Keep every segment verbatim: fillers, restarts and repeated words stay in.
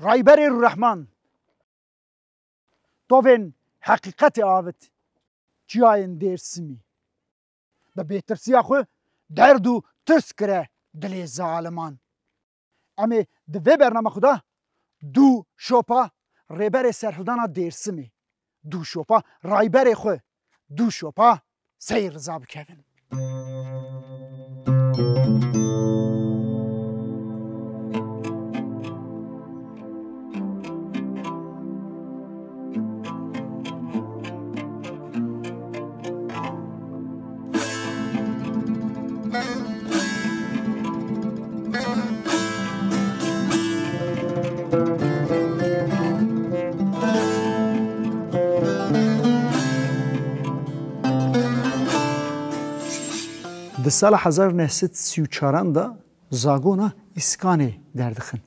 Rayberê Rûrehman tovên heqîqetê avit çiyayên Dêrsimî. Bi bêtirsiya xwe derd û tirs kire dilê zaliman. Em ê di vê bername xwe de dû şopa Rêberê Serhildana Dêrsimê, dû şopa Rayberê xwe, dû şopa Seyîd Riza bikevin. Di sala hezar neh sed sî û çaran de zagona Îskanê derdixin.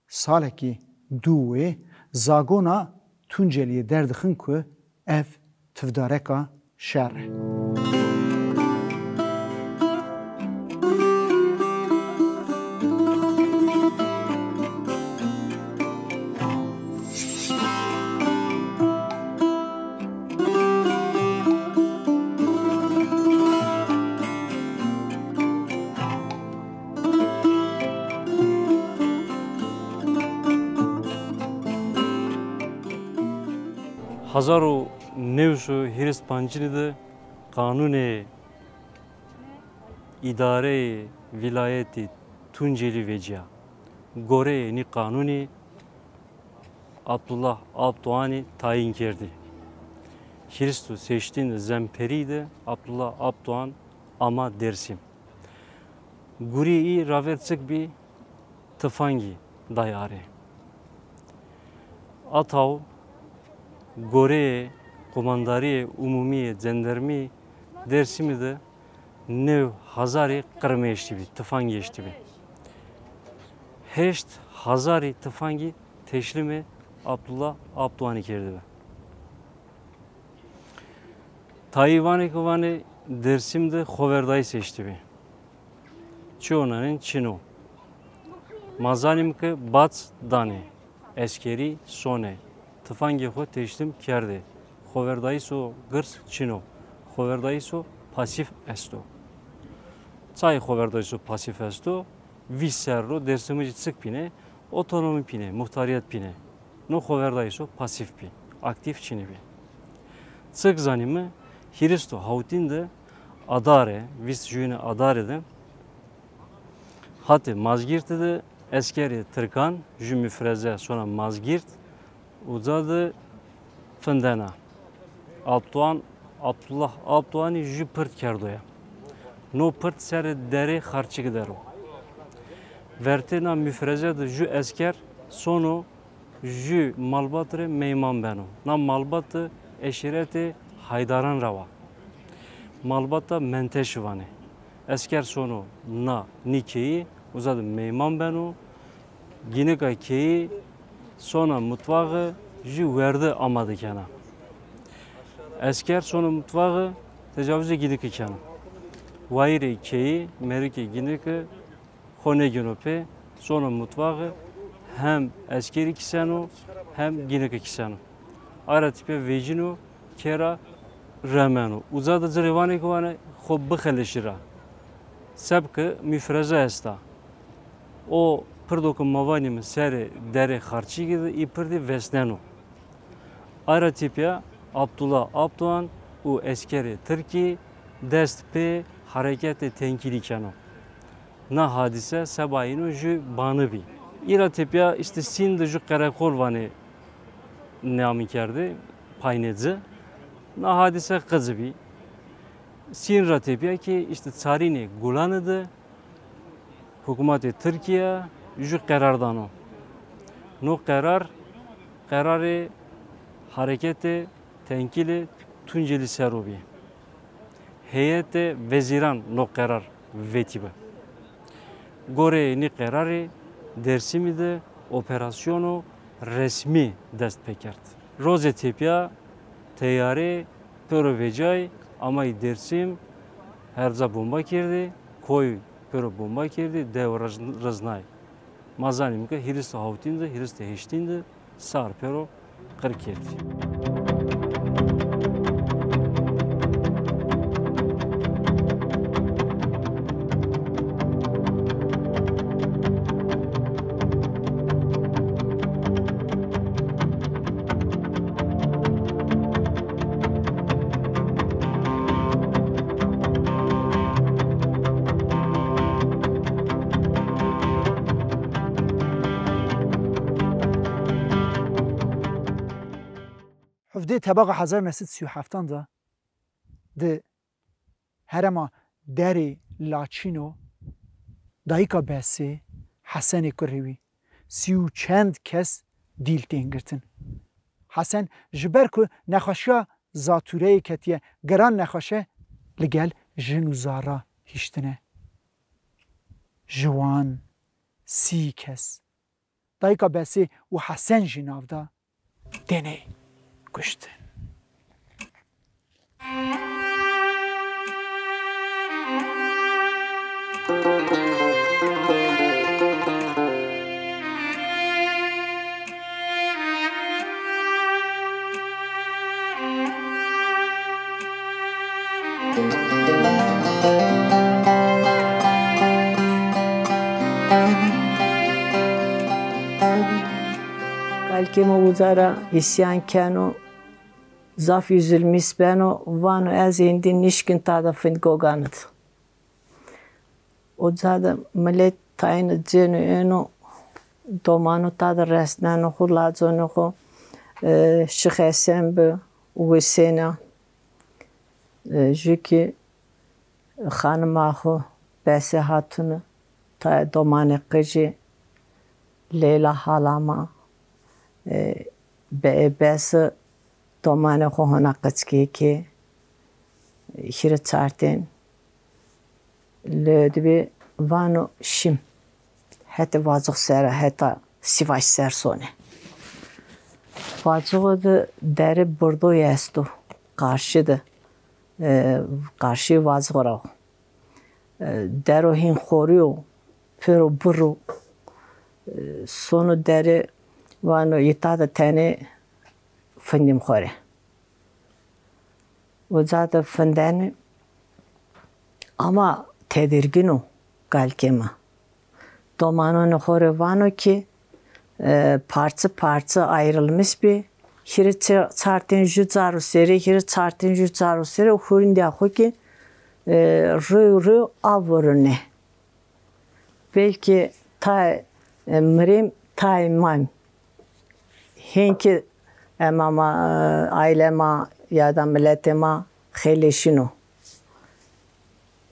Salekî dû wê zagona Tunceliyê derdixin ku ev tivdareka şer e. Hezar û newş û hîris pancî de qanûnê îdareyê vîlayetê Tuncelî veciya. Goreyê nî qanûnî Abdullah Abdoğanî tayîn kerdî. Hîris û seştîn Zemperî de Abdullah Abdoğan ama Dêrsim. Gurî î raver çik bî, tifangî day arê. Ataw goreyê Qomandariyê Umûmî yê Cendermî Dêrsimî de new hezarî qirmê eştîbî, tifangî eştîbî. Heşt hezarî tifangî teşlîmê Abdullah Abdoğanî kerdibe. Tayî vanê ki vanê Dêrsim de xoverdayîs eştîbî. Çi onanên çin o. Ma zanîm ki bac danê. Eskerî sonê. Tifangê xwe teşlîm kerdê. Xoverdayîso girs çin o. Xoverdayîso pasîf esto. Çayê xoverdayîso pasîf esto? Vî serro Dêrsimijî çik pîne? Otonomî pîne, muxtariyet pîne. No xoverdayîso pasîf bî, aktîf çinî bî. Çik zanîme, hîris û hewtîn de Adarê, vîst jûyînê Adarê de hatê Mazgîrtî de eskerê tirkan jû mifreze sona Mazgîrt, uca de findena. Abdoğan, Abdullah Abdoğanî jû pirt kerdoya. No pirt serê derê Xarçîk der o. Vertê na mifreze de jû esker sono jû malbat rê meyman beno. Na malbat de eşîretê Haydaran ra wa. Malbata Menteşî vanê. Esker sono na nî keyî, uza de meyman beno. Gînika keyî sona mutfaxê jû werde amade kena. Esker sono mutfaxê tecavuzê gînikî kena. Wayîrê keyî, mêrikê gînikî xo nêgêno pê, sono mutfaxê hem eskerî kiseno hem gînikî kiseno. Ara tîpya vecîno kera remeno. Uza de ci rê vanê ki vanê xo bixelişî ra. Sebke mîfreze esta. O pirdo ki ma vanîme serê derê Xarçîkî de î pirdî vesneno. Ara tîpya Abdullah Abdoğan û eskerê tirkî dest pê hereketê tenkîlî keno. Na hadîse seba îno jû bani bî. Îra têpîya îşte Sîn de jû qereqol vanê namî kerdê, paynê ci. Na hadîse qic bî. Sîn ra têpîya kî îşte çarînê Gulanê de hikûmetê Tirkîya jû qerar dano. No qerar, qerarê hereketê tenkîlê Tuncelî ser o bî. Heyetê wezîran no qerar vetîbi. Goreyê nî qerarî Dêrsimî de operasyono resmî dest pê kerd. Rozê têpîya teyarê pêro vecayî amayî Dêrsim, herca bomba kerdî, koy pêro bomba kerdî, dew riz-, riznayî. Ma zanîm ke hîris û hewtîn de, hîris û heştîn de sar pêro qir kerdî. Hevdê Tebaxa hezar neh sed sî û heftan de di herêma Derê Laçîno dayika Besê Hesenê kurê wî sî û çend kes dîl tên girtin. Hesen ji ber ku nexweşiya zatûreyê ketiye, geran nexweş e, li gel jin û zara hiştine. Ji wan sî kes, dayika Besê û Hesen jî nav da, têne kuştin. Kalkê me uca ra îsyan keno, zaf îzilmîs beno, vano ez hêndî nişkin ta de findgogan id. Uca de milet tayîne cêno êno, domano ta de resneno xwu, laconê xwu, e, Şix Hesen bi, Wisêna, e, jû kî xanima xwu Besê hatune, tayê domanê qijî, Leyla hala ma, e, be-, Besê domanê xwu hona qickêkê, hîrê çar tên. Lê dibê vano şîm. Hetê Vacix ser e, heta Sîvaş ser sonê. Vacixo de derê birdoyê esto. Qarşî de, e, qarşî Vacixo ra. E, dero hîn xorî yo, pêro birr o. E, sono derê vano yê ta de tenê findîm xo rê. Uca de findene, ama tedirgin o kalkê me. Domanonê xo rê vano ki, e, parçe parçe ayrılmış bi, hîrê çi-, çar tên jû car û serê, hîrê çar tên jû car û serê û hûrîndîya xo ki, e, rû rû avorine. Belkî tayê, e, mirîm, tayê mayîm. Hîn ki ema ma, e, aîle ma ya da miletê ma xêlê şîn o.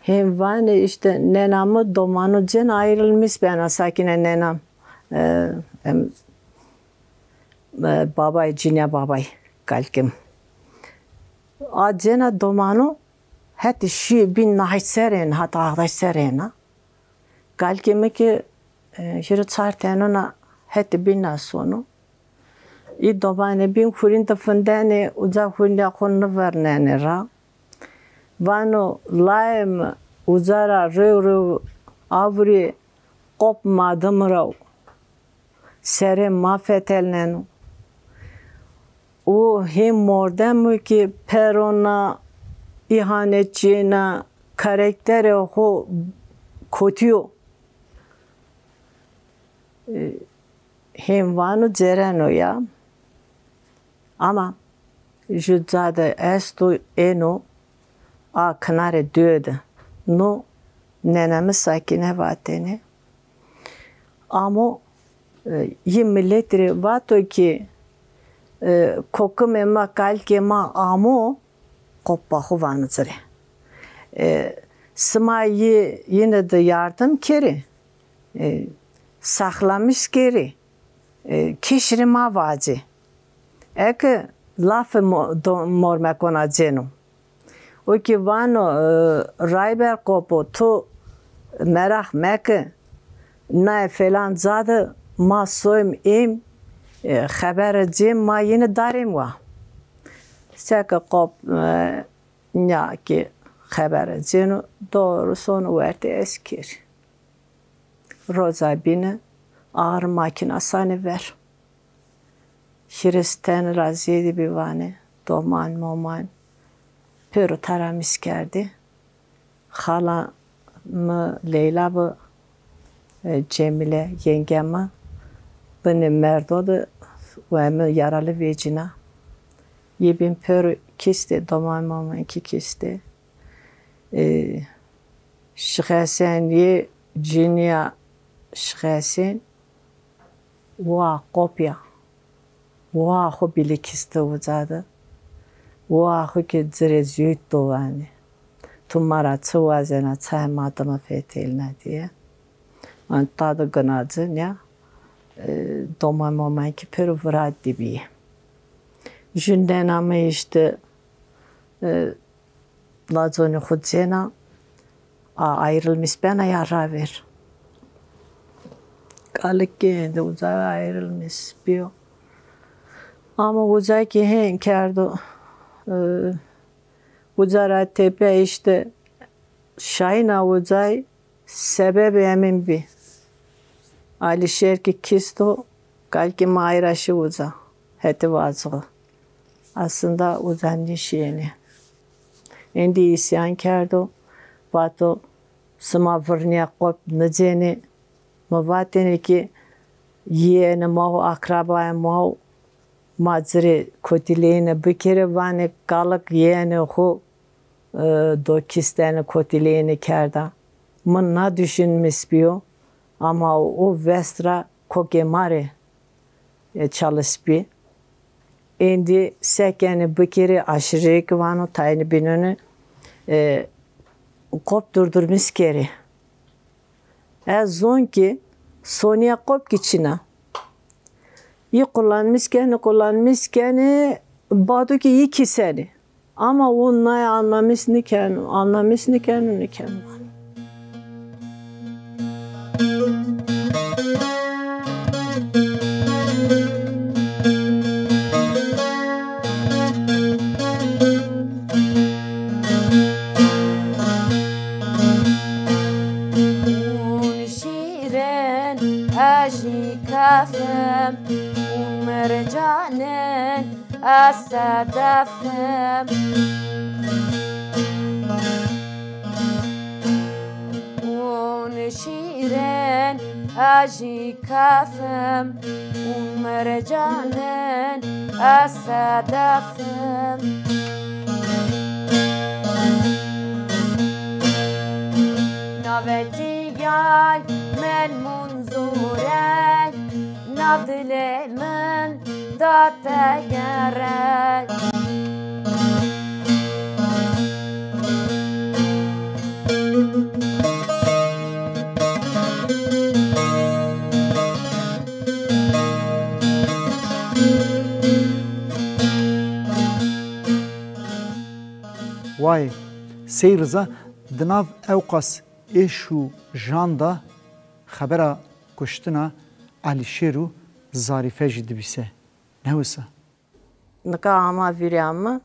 Hîn vanê îşte nena mi domano cêna ayrılmış bena sakine nenam. E, em, e, babay, cînîya babay kalkê mi. A cêna domano hetê şî bîn nahî serên, heta axdaş serêna. Kalkê mi ki, e, hîrê çar tenona hetê bîna sono. Î domanê bîn xurîn de findenê, uca xurînîya xo nivernenê ra. Vano, layê mi uca ra rêw rêw avirî qop ma dimiro. Serê ma fetelneno. Û hê mordemo ki perona, îhanetçiyêna, karakterê xo kotiyo. E, hên vano cereno ya. Ama ju ca de esto êno a kinarê duyê de. No nene mi Sakîne vatêne. Amo, e, yê miletî rê vato ki, e, kokimê ma, kalkê ma amo, qoppa xo vano ci rê. E, sima yê, yine de yardım kerê, e, saxlamiş kerê, e, kişrê ma vacê. Eke lafê mo-, do-, mormekona cêno. O ki vano, e, Rayber Qopo, tu meraq meke, nayê felan ca de ma soym êm, e, xebere cêm ma yine darêm wa. Seke Qop, e, nya ki xebere cêno, doğru sono wertê eskir. Roza bîne, Ağır makina sanê ver. Hîris ten ra zêdî bî vanê, doman moman pêro teramîs kerdî. Xala mi Leyla bi, e, Cemîle, yenge mi, binê merdo di û emi yaralı vecîna. Yê bîn pêro kîstê, doman moman kî kîstê. E, Şixesen yê cinîya Şixesen wa qopya. Wa xo bîlî kîste uca de. Wa xo ke ci rê zût do vanê. Tu ma ra çi wazena, çayê ma dime fetêlne diye. An ta de gina ci nîya, e, doman moman kî pêro vira dî bîyê. Jû nena mi îşte, e, Laconê xo cêna, a, ayrılmış bena ya raver. Kalikê de uca ayrılmış biyo. Ama uca ki hên kerdo, e, uca ra tepe işte şayina ucay sebebê emin bi. Alişer ki kisto, kalkê ma ayra şi uca. Heti vazgo. Aslında uca nişiyeni. Endî îsyan kerdo, vato, sima virniya qop nicênê. Mi vatêne ki yiyêne ma û akrabayê ma û ma ci rê kotileyêne bikirê, vanê kalik yiyêne xo, e, do kîstene kotileyêne kerda. Min na düşünmüş biyo, ama o vest ra kokê ma rê e, çalışbî. Êndî sekeni bikirî aşireyek vano tayini bînoni, e, qop durdurmîs kerî. Ez zon ki soniya qop ki çina. Yî kullanmîs kenî, kullanmîs kenî, bado ki yî kîsenî. Ama o nayê anlamîs nikeno, anlamîs nikeno, nikeno. Hûn şîrin, ez jî kefim, hûn mercanin, ez sedefim. Hûn şîrin, ez jî kefim, hûn mercanin, ez sedefim. Navê ciyay min Munzûr e, nav dilê min da te gerek. Wayê, Sey Riza di nav ewqas êş û jan de xebera kuştina Alîşêr û Zarîfe jî dibîse. Ne wisa? Nika ama vîrya min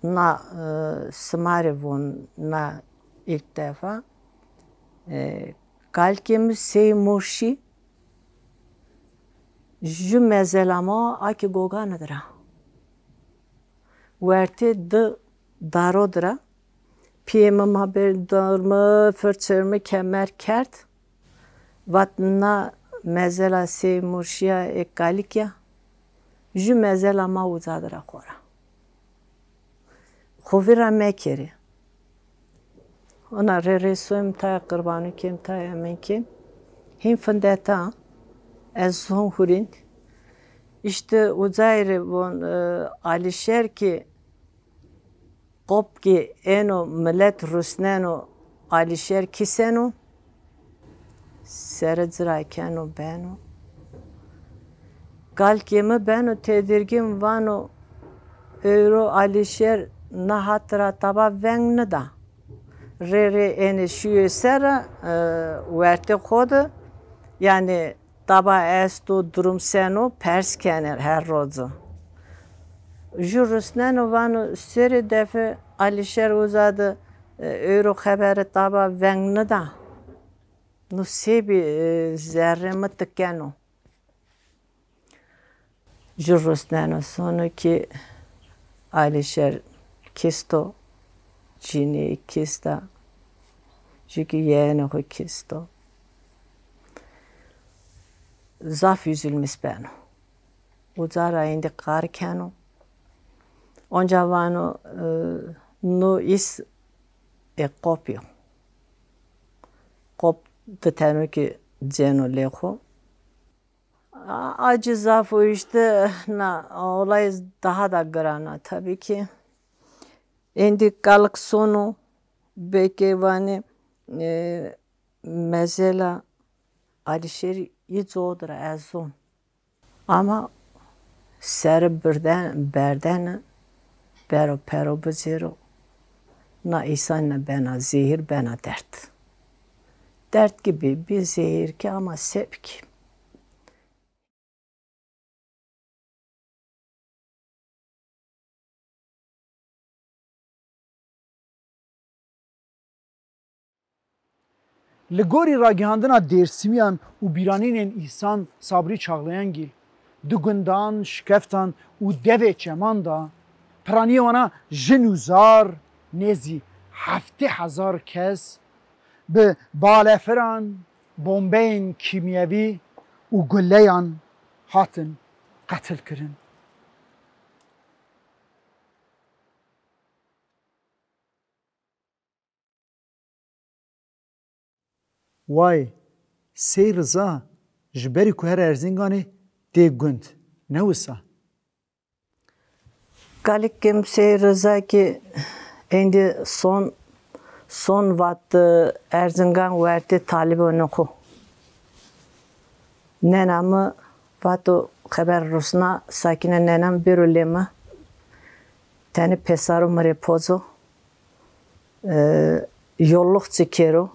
na, e, simarê von na ilk defa. E, kalkê min Sey Murşî ju mezela ma akê goganê dira. Wertê di daro dira. Piyê min ma bêrn dormi, firçir min kemer kerd. Vat na mezela Sey Murşiya ê kalikya, ju mezela ma uca dira xora. Xo vîra mekerê. Ona rê rê soyim taya qirbanû kêm, taya emin kêm. Hîn findeta, ez zon hurîn. İşte ucayê rê von, e, Alîşer ki qop ki êno milet rusneno Alîşer kîseno, sere cira keno beno. Kalkê mi beno tedirgin vano, ewro Alîşer na hat ra taba veng nida. Rê rê ênê şûyê ser, e, wertê xo de, yani taba esto, durum seno, pers kenê her roci. Ju rusneno vano, serê defe Alîşer uza de, e, ewro xebere taba veng nida. Nû sêbî, e, zerrê mi tikeno. Ji rûsneno sono ki Alîşer kîsto, cînî kîsta, ji ki yeğenê xwe kîsto. Zaf üzülmüş beno. Uca ra êndî qar keno. Onca vano, e, nû îs ê qopî yo. Qop di tenokî cêno lê xwe. A, acı zaf û işte, na, olay daha da girana tabii ki. Êndî kalik sono, belkê vanê, e, mezela Alîşêrî yî codir ez zon. Ama seri birden, berdene, bero pero bizêro, na îsan ne bena zehir, bena dert. Dert ki bê, bê zehir ki ama sebkî. Li gorî ragihandina Dêrsimiyan û bîranînên Îhsan Sabrî Çağlayangîl, di gundan, şikeftan û devê çeman de, piraniyê wana jin û zar nêzî heftê hezar kes bi balefiran, bombeyên kîmyevî û guleyan hatin qetilkirin. Way, Sey Riza ji berî ku here Erzinganê tê gund, ne wisa? Kalik kim Sey Riza ki êndî son, son vat, e, Erzingan wertê talibonê xwe. Nena mi vato xeber rusna, sakine nena mi bêro lê mi. Tenê pesaro mi rê pozo. E, yolluk çi kêro.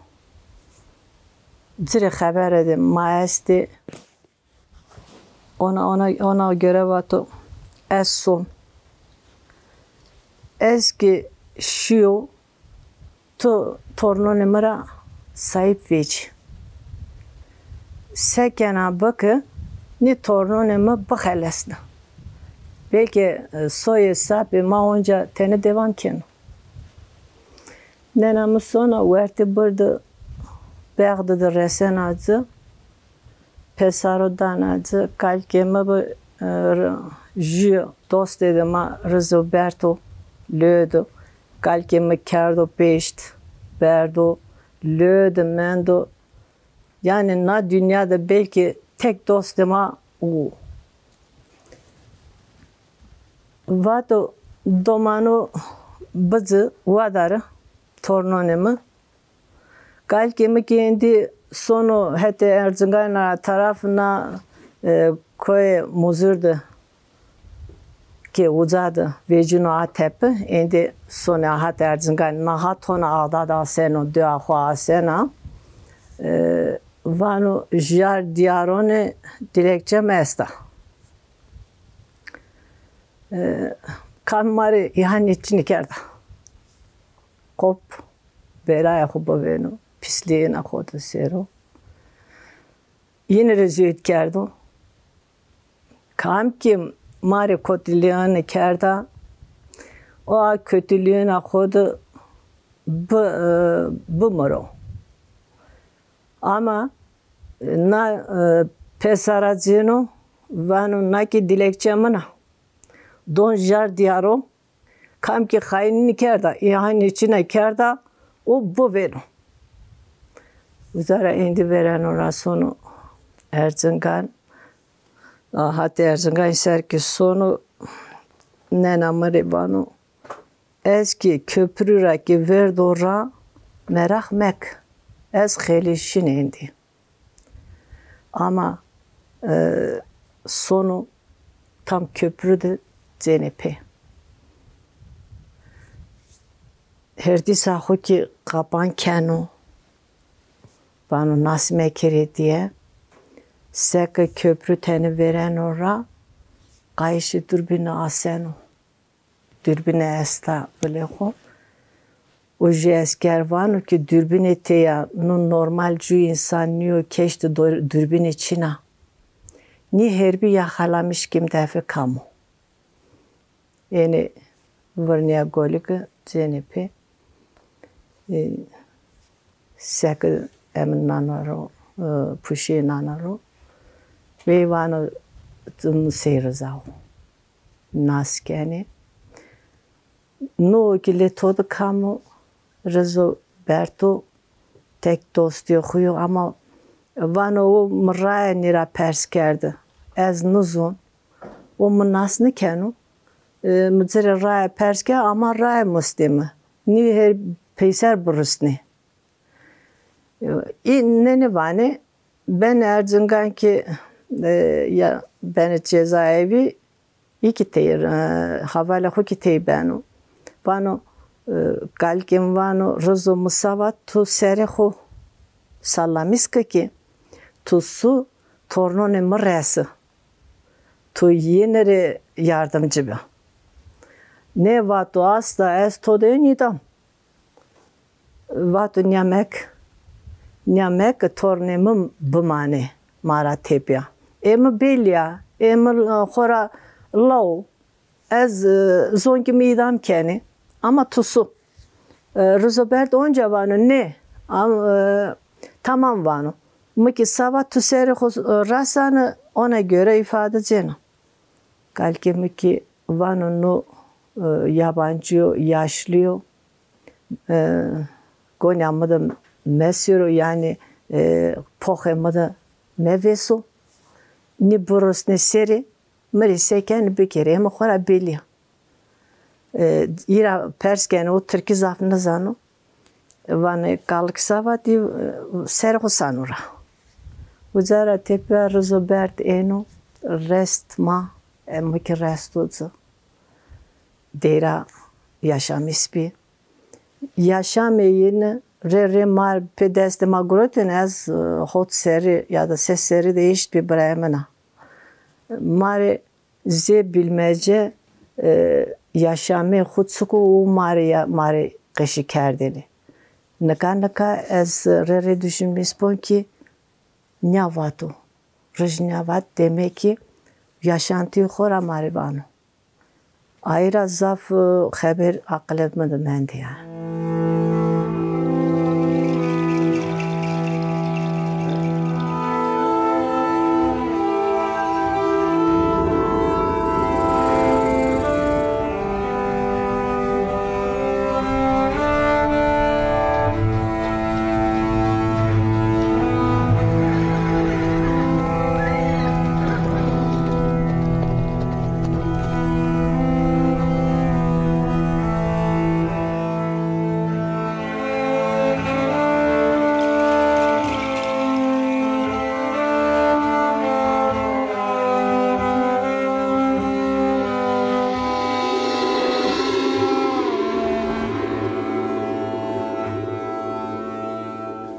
Ci rê xebere de ma estê. Ona, ona, ona göre vato ez son. Ez ki şiyo, tu tornonê mi ra sahip vêcî. Sekena biki, nê tornonê mi bixelesna. Belkê, e, soyê sapê ma onca tenê devam keno. Nena mi sona wertê birdi Bexdi di resena ci. Pesaro dana ci, kalkê mi bi, e, r-, jû dostê de ma rizo berto, lê di. Kalkê mi kerdo pêşt, berdo, lê di mendo. Yani na dinya de belkî tek dostê ma û. Vato domano bizi wadare tornonê mi. Kalkê mi ki êndî sono hetê Erzingan ra taraf na, e, koyê Muzir de ke uca de vecino a tepe, êndî sone a hat Erzingan, na hat hona ağda da aseno, dua xo asena. E, vano jar diyarone dilekçe mi esta. E, kam ma rê ihanî çi nikerda. Qop, belaya xo bivêno, pisliyêna xo de sero. Yine rezil kerdo. Kam ki ma rê kötülüğünü kerda, o a kötülüğüna xo de bi-, e, bimiro. Ama, e, na, e, pesaracêno, vano na ki dilekçe min a. Don jar diyaro, kam ki xayinî kerda, îhanî çi nekerda, û bivêno. Uca ra êndî vêreno ra sono Erzingan. A, hatê Erzingan ser ki sono, nena mi rê vano, ez ki köprü ra ki verdo ra, meraq mek, ez xêlî şin êndî. Ama, e, sono tam köprü de cênê pê. Herdîsa xo ki qapan keno, vano nas mekirê diye, seke köprü tenê vêreno ra, qayişê durbîne aseno. Durbîne esta vilê xo. Û jî esker vano ki dûrbînê tê ya, no normal cû însan nîyo, keştî dor-, dûrbînê çin a. Nî herbî ya xelamîş kim defe kamo. Ênê virniya golike, cênê pê. Ê, seke em nana ro, e, puşê nana ro. Wê vano, tu Seyriza o. Nas kenê. No ki lê to di kamo, Rizo Berto tek dostê xwe yo, ama vano o mi raye nîra pers kerde. Ez nizon. O mi nas nikeno. E, mi ci rê raye pers ke, ama raye mustê mi. Nî her peyser birusnê. E, î nene vanê, ben Erzingan ki, e, ya ben cezaevi, î ki tey, e, havalê xwe ki tey beno. Vano, e, kalkên vano, Rizo Musavat, tu serê xwe salamîs ke ki, tu su tornonê mi resi. Tu yê nirê yardimci be. Nê vato asta ez to de nîdam. Vato nyamek, nyamek tornê min bimane mara tepya. Ê mi bêliya, ê mi, e, xora law. Ez, e, zonkî mi îdam kenê. Ama tu su. E, Rizo Bert onca vano, ne. Am, e, tamam vano. Mi ki sava tu serê xo, e, rasane, ona göre ifade cena. Kalkê mi ki vano no, e, yabancı yo, yaşlı yo. E, gonya mi de mesiro, yani, e, poxê mi de meveso. Ni burus ne seri, mi rê seken bikeri, ema xora beliya. E, îra pers kene, o tirkî zaf nizano. Vanê kalik savatî, e, ser xwe sano ra. Uca ra tepya Rizo Bert êno, rest ma, e, mi ki resto ci. Deyra Yaşamî spî. Yaşamê yin rê rê mar pê destê ma gurotin, ez, e, hot serî ya da ses serî de hişt pê birayê min a. Ma rê zê bilmece, e, yaşamê xwe çik û ma rê ya, ma rê qeşî kerdêne. Nika nika ez rê rê duşin mîspon ki nîya vato. Rij nîya vat demê ki yaşantî xwe ra ma rê vano. Ayra zaf, e, xeber aqilê min de mendî ya.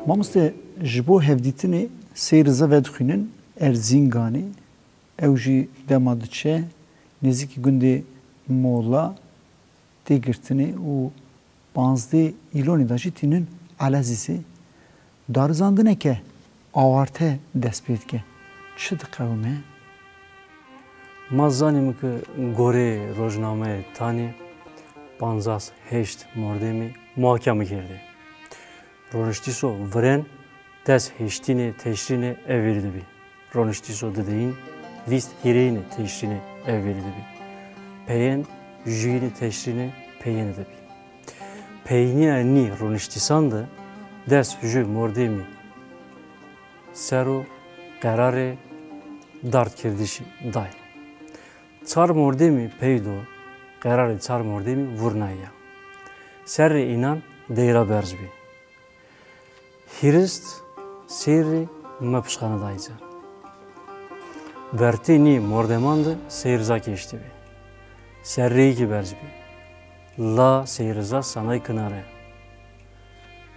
Mamoste, ji bo hevdîtinê Seyr Riza vedixwînin Erzinganê, ew jî dema diçe nêzîkî gundê Mola tê girtinê û panzdeh Îlonê de jî tînin Elezîzê. Darizandineke awarte dest pê dike. Çi diqewime? Ma zanîme ku gorê rojnameyê Tanê panzdeh heşt Mordemê muhakeme kerdê. Roniştîso virên des heştînê Teşrînê ev vêrî dibî. Roniştîso dideyîn vîst hîrêyînê Teşrînê ev vêrî dibî. Peyên jûyînê Teşrînê peyênê dibî. Peyîniya nî roniştîsan de des jû Mordemî ser o qerarê dardkirdişî dayê. Çar Mordemî peydo qerarê çar Mordemî vurnaye ya. Serrê înan deyra berz bî. Hîrist Seyrî me pişxane dayî ci. Bertê nî Mordeman de Seyr Riza kêştî bî. Serrê yî kî berz bî. La Seyr Riza sanay kinare.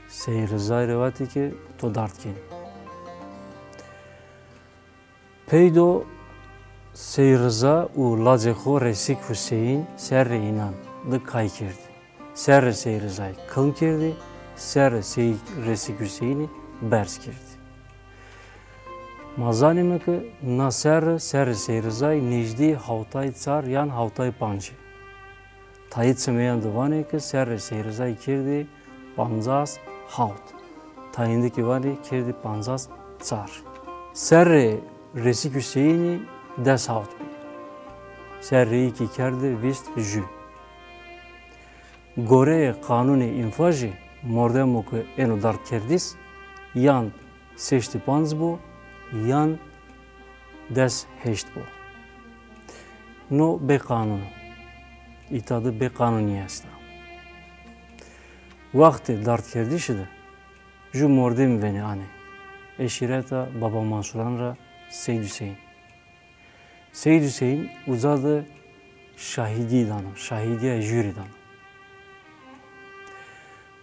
Seyr Rizayê rê vatî ki to dard kîn. Peydo Seyr Riza û lacê xo Resîk Huseyîn serrê înan di kay kerdî. Serrê Seyrizayî kilm kirdî, serrê Sey-, Resik Hüseyinî berz kirdî. Ma zanîme ke na serre, serrê Seyrizayî nêjdî hawtay çar yan hawtay panc e. Tayê çimeyan di vanê ke serrê Seyrizayî kirdî pancas hawt. Tayê dî kî vanê kirdî pancas çar. Serrê Resik Hüseyinî des hawt bî. Serrê yekî kerde vîst jû. Goreyê qanûnê înfa jî mordemo ku êno dardkerdîs yan sêştî panc bo yan des heşt bo. No bê qanûn o. Îta de bê qanûnî esta. Wextê dardkerdişî de ju mordem venê anê eşîreta Baba Mansuran ra Seyd Hüseyin. Seyd Hüseyin uza de şahidî dano, şahidîya jûrî dano.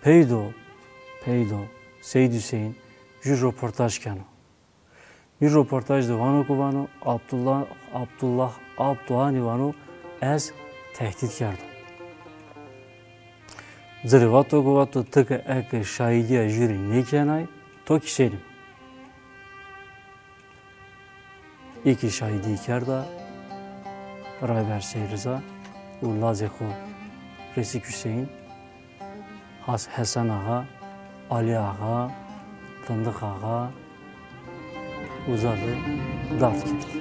Peydo, peydo, Seyd Hüseyin ju roportaj keno. Ju roportaj de vano ku vano Abdullah, Abdullah Abdoğanî vano ez tehdît kerdo. Ci rê vato ku vato ti ke eke şahidîya jûrî nêkenay, to kişênim. Êkî şahidî kerda Rayber Seyriza û lajê xwe Resik Hüseyin, Has-, Hesen Axa, Alî Axa, Fındık Axa, uza de dard kir.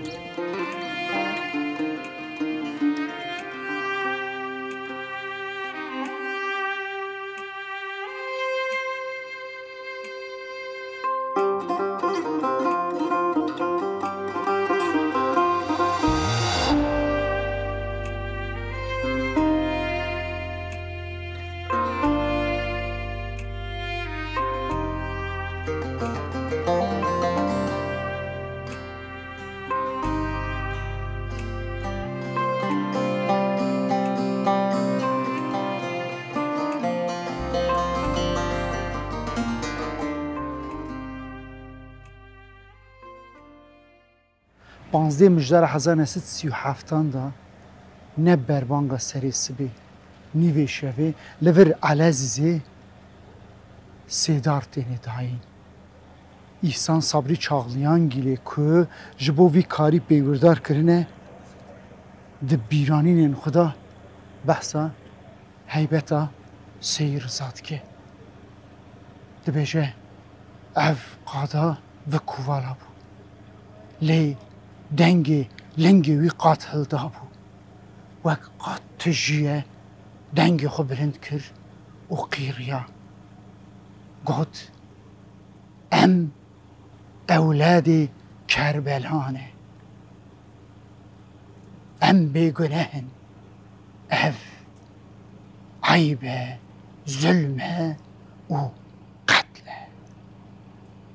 Panzdeh Mijdara hezar neh sed sî û heftan de ne berbanga serê sibê, nîvê şevê li vir Elezîzê sêdar têne dayîn. Îhsan Sabrî Çaxliyangîlê ku ji bo vî karî pêwirdar kirine, di bîranînên xwe de behsa heybeta Seyî Riza dike. Dibêje, ev qada vikuvala bû. Lê dengê lingê wî qat hildabû. Wek qat tijî ye dengê xwe bilind kir û qîriya. Got, em ewladê Kerbela ne. Em bêguneh in. Ev eyb e, zulm e û qetl e.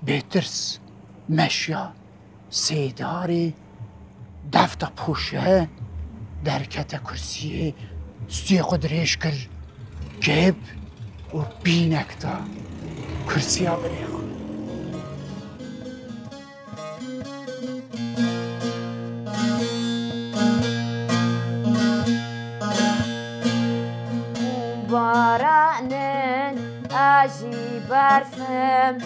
Bêtirs meşiya sêdarê, defta poşe, derkete kursiyê, stûyê xwe dirêj kir, kêb û bînek da kursiya binê xwe. Baranin, ez jî berf im,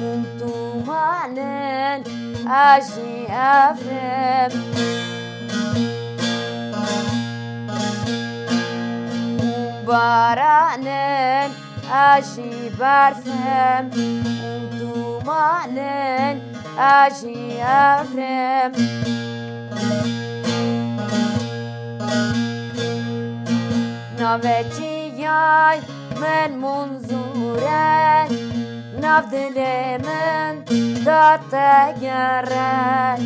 û tumanin, ez jî evrim. Baranin, ez jî berf im, û tumanin, ez jî evrim. Navê çiyay min Munzûr e, nav dilê min da te gere.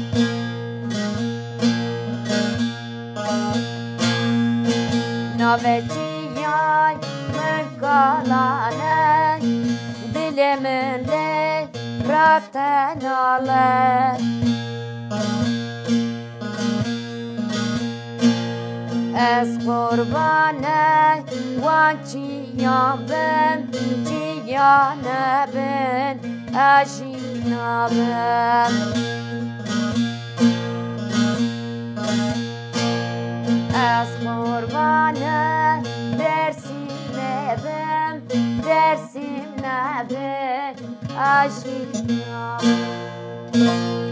Navê çiyay min Kalan e, dilê min lê ra te nale. Ez qurbane wan çiyan bim, çiyan nebin, ez jî nabim. Ez qurbane Dêrsîmê jî nabim.